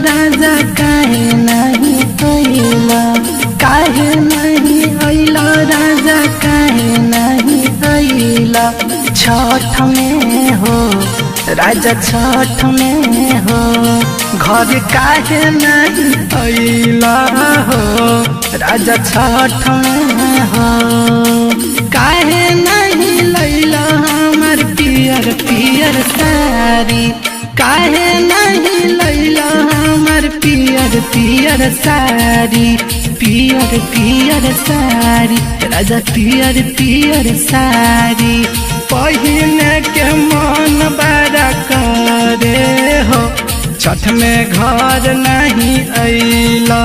राजा काहे नहीं अइला, काहे नहीं अइला राजा काहे नहीं अइला। छठ में हो राजा छठ में हो, घर काहे नहीं अइला हो राजा छठ में हो। काहे नहीं लैला हमर पियर पियर साड़ी, काहे नहीं लैला हमर पियर पियर साड़ी, पियर पियर साड़ी राजा पियर पियर साड़ी। पहिने के मन बड़ा करे हो, छठ में घर नहीं अइला।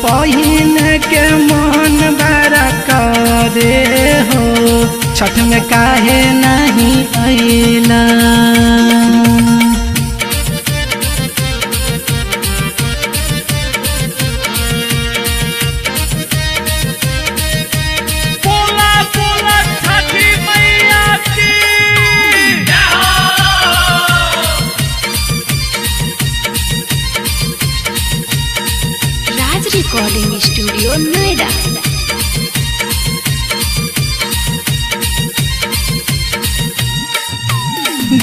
पहिने के मन बड़ा करे हो, छठ में काहे नहीं अइला। बोला बोला छठी मैया की। राज रिकॉर्डिंग स्टूडियो नोएडा।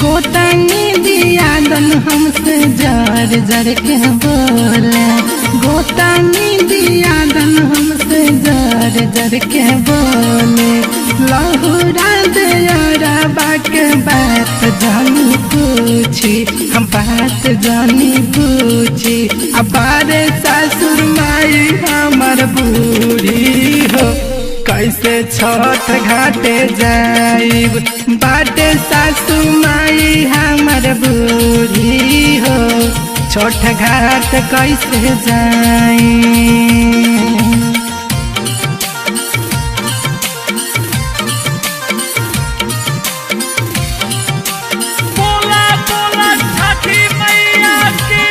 गोतनी दिया दन हमसे जर जर के बोले, गोतनी दिया दन हमसे जर जर के बोले। लहुरा दे के बात जानी पूछी, हम बात जानी पूछी। अब बारे ससुर माई हमर बूढ़ी हो, कैसे छठ घाटे जाइब। बाटे सासू माई हमर बूढ़ी हो, छठ घाट कैसे जाई। बोला बोला छठी मैया की।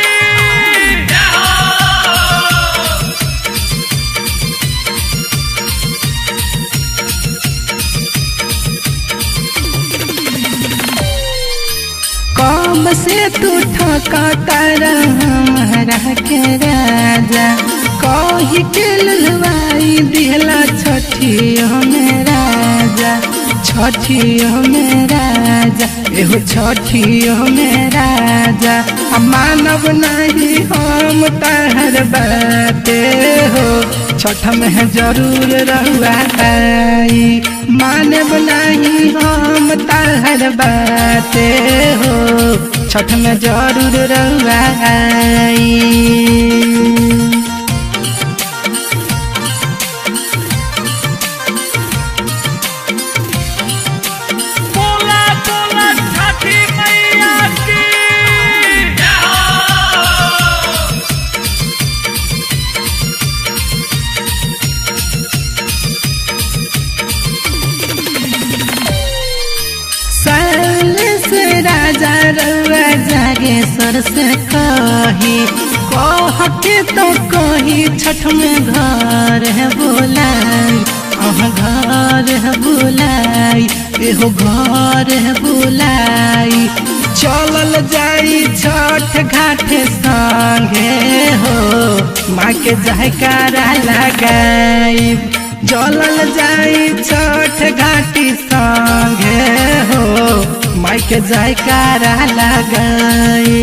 कब से तू ठका तारा हमारा के राजा, कही के लुलवाई दिहला छठियों में राजा, छठियों में राजा, एहो छठियों में राजा। आ मानव नहीं हम तहर बाते हो, छठ में जरूर रहुआ आई। मानव नहीं हम तहर बाते हो, छठ में जरूर रहुआ आई। बोला बोला छठी मैया की। साल से राजा रउआ जागे सर से कही, कह के तो कही छठ में घर है बोलाई, अहाँ घर है बोलाई, एहो घर है बोलाई। चलल जाई छठ घाट संगे हो, माँ के जयकारा लगाई। चलल जाई छठ घाटी संगे हो, माई के जयकारा लगाई।